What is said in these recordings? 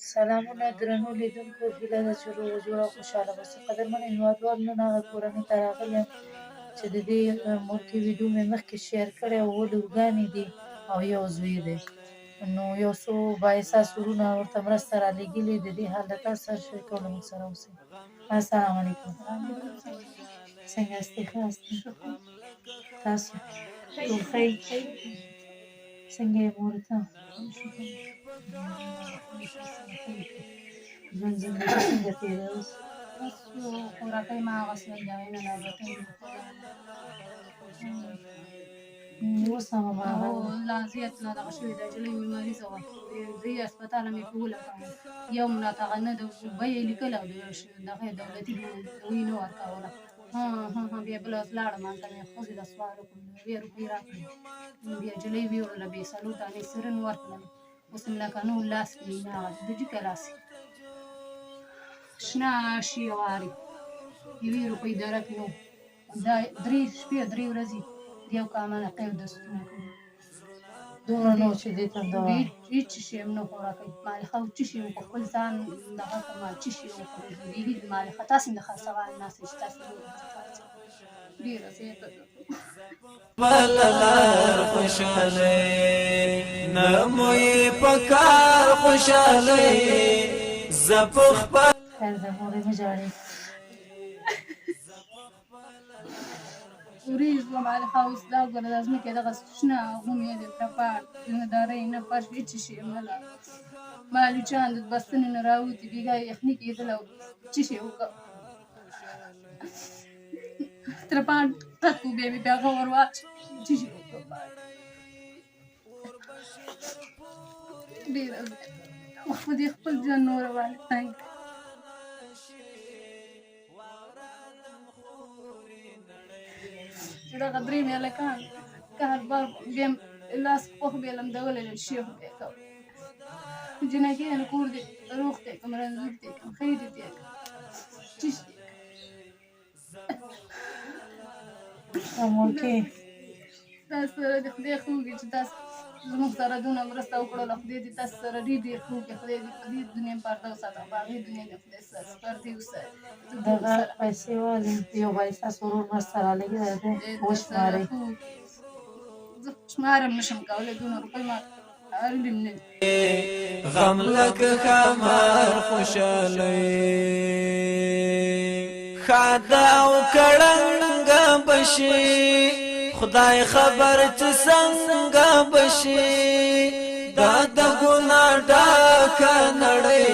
سلامونه درنو لیدونکو، هیله ده چې روغ جوړ او خوشحاله اوسئ. قدرمن هیوادوال، نن هغه کورنۍ ته راغلی یم چې د دې مورکۍ ویډیو مې مخکې شیر کړې او اووه لورګانې دي او یو زوی دی. نو یو څو با احساس ورونه ورته مرسته رالیږلي، د دې حال له تاسو سره شریکوم، له موږ سره اوسئ. السلام علیکم، څنګه یاستئ؟ ښه یاستئ؟ تاسو ټول ښه یئ؟ څنګه یې مور ته؟ ژوند زندګي څنګه تېره اوس؟ بس خوراکۍ ما هغسې دغې نه نوبتۍ. اوس هم هماغه او لا زیات لا دغه شوې ده. نجلۍ مې مریضه وه، درې هسپتاله مې په ولټوه، یو هم راته هغه نه د بیه یې لیکله او د دغه دولتي دوی نه ورکوله. ها ها ها، بیا بله ورځ لاړم، هلته مې ښځې ته سوال وکړ، دوې روپۍ راکړې، بیا نجلۍ ویوړله، بیا یې څلور دانې سرن ورکړل. اوس مې لکه نور لاس کې نه هغه د جیکه لاس شنه شي غاري، یوې روپۍ درک نو. دا درې شپې درې ورځې د یو کامه نه قیو دستونه کوي. دومره نو چې دې ته دوا هېڅ شی هم نه خوراکوي. مالخه چې شی په خپل ځان دغه کومه چې شی وخوري بیخي مالخه. تاسې هم د خرڅوال ناست چې تاسې ډېره زیاته ده. خپل لار خوشاله نه مو پکار خوشاله زه په خپل خیر ده مورې، مه ژاړئ. وریځ وه مالخه. اوس دا ګوره دا ځمکې دغه شنه غومې دی، ترپال نه دارۍ نه فرش، هېڅ شی هم نه لرم. مالوچان د بستنې نه راوتي، بېګا یې یخني کېدله او څه شی وکړم، ترپال ټک و، بیا مې بیا هغه ور واچوه، څه شی وکړم. ډېره خو دې خپل ژوند نوره باندې تنګ. چې دغه درې مې هلکان کار بار بیا لاس پښ بیا لمدولی له شي خو بیا کوم جینکۍ نو کور دې روغ دی کوم رنځور دی کوم خیر دی کوم چیش دی. مورکۍ، تاسو سره د خدای ښه وکړي چې تاسو زموږ سره دونه مرسته وکړله. خدای دې تاسو سره ډېر ډېر ښه وکړي. خدای دې په دې دنیا پرده وساته او په هغې دنیا دې خدای ستاسو پردې وساتي. دغه پیسې والي یو بایساس ورور مرسته رالیږلی دی، وشمارئ. زه شمار هم نشم کولی، دونه روپۍ ما اړلي نه دي. غم لکه ښامار خوشاله ښاده او کړنګ بشي، خدای خبر چې څنګه بشي دا د ګنا ډاکه نړۍ،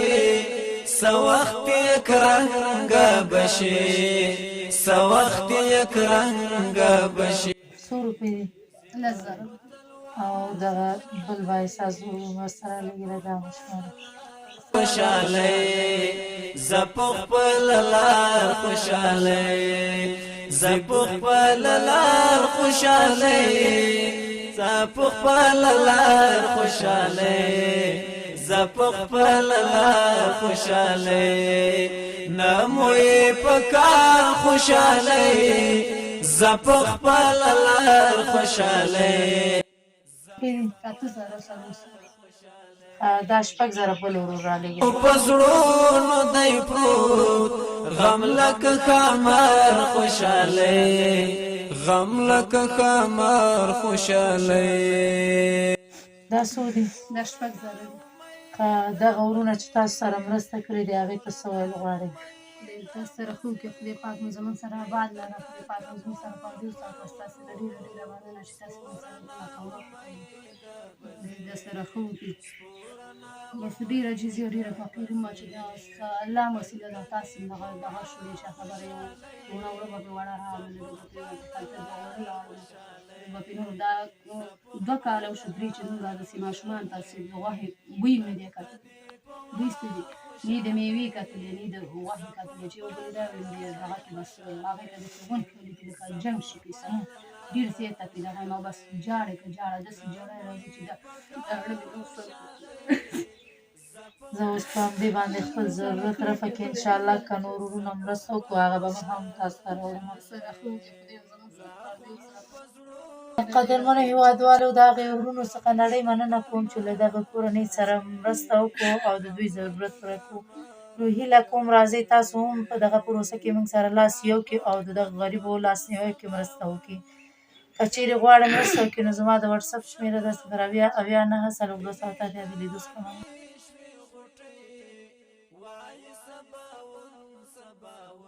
څه وخت یک رنګ بشي، څه وخت یک رنګ بشي. څو روپۍ دي؟ 10,000. او دغه بل بایساس ورور مرسته رالیږلی، دا وشمارئ. خوشاله زه په خپل لار خوشاله، زه په خپل لار خوشاله، زه په خپل لار خوشاله، زه په خپل لار خوشاله نه مو پکار خوشاله، زه په خپل لار خوشاله. 8400. دا 6000 بل ورور رالیږلی. په زړونو دی پروت غم لکه ښامار خوشاله، غم لکه ښامار خوشاله. دا څو دي؟ دا 6000 دي. دغه ورونه چې تاسو سره مرسته کړې دي، هغې ته څه ویل غواړئ؟ تاسو سره ښه وکړي، خدای پاک مو زموږ سره آباد لره، خدای پاک مو زموږ سره پردې وساته. ستاسو نه ډېره ډېره مننه چې تاسو موږ سره دونه کومک وکړئ. د سره ښه وکړي. بس ډېره عاجزي او ډېره فقیري ما چې دا الله وسیله ده، تاسو دغه دغه شولې چې خبره یو وړه وړه به پې وړه راوړله، به پې هلته دوه وړه لاړم به پې نور. دا 2 کاله وشو درې چې موږ داسې ماشومان تاسې د غوښې بوی نه دی کتلی، بوی څه دی، نه د میوې کتلی، نه د غوښې کتلی، چې یو بل دا وي دغه کې بس هغې ته داسې ونښلي چې لکه جنګ شي پې سره ډېر زیاته پې دغه ما بس جاړې که جاړه داسې جړی راځي چې دا اړه مې نور سر. زه اوس په همدې باندې خپل ضرورت رفع کړم انشاءالله. که نور ورونه مرسته وکړو، هغه به هم تاسو ته راوړم. سره ښه وکړي، خدای زموږ سره پردې وساته. قدرمنو هیوادوالو، د هغې وروڼو څخه نړۍ مننه کوم چې له دغه کورنۍ سره مرسته وکړو او د دوی ضرورت پوره کړو. نو هیله کوم، راځئ تاسو هم په دغه پروسه کې موږ سره لاس یو کړئ او د دغه غریبو لاسنیوي کې مرسته وکړي. که چیرې غواړئ مرسته وکړئ، نو زما د وټساپ شمېره ده 070 79 4288. د لیدو څخه مننه. شوې غوټۍ وایي سباوون سباوون.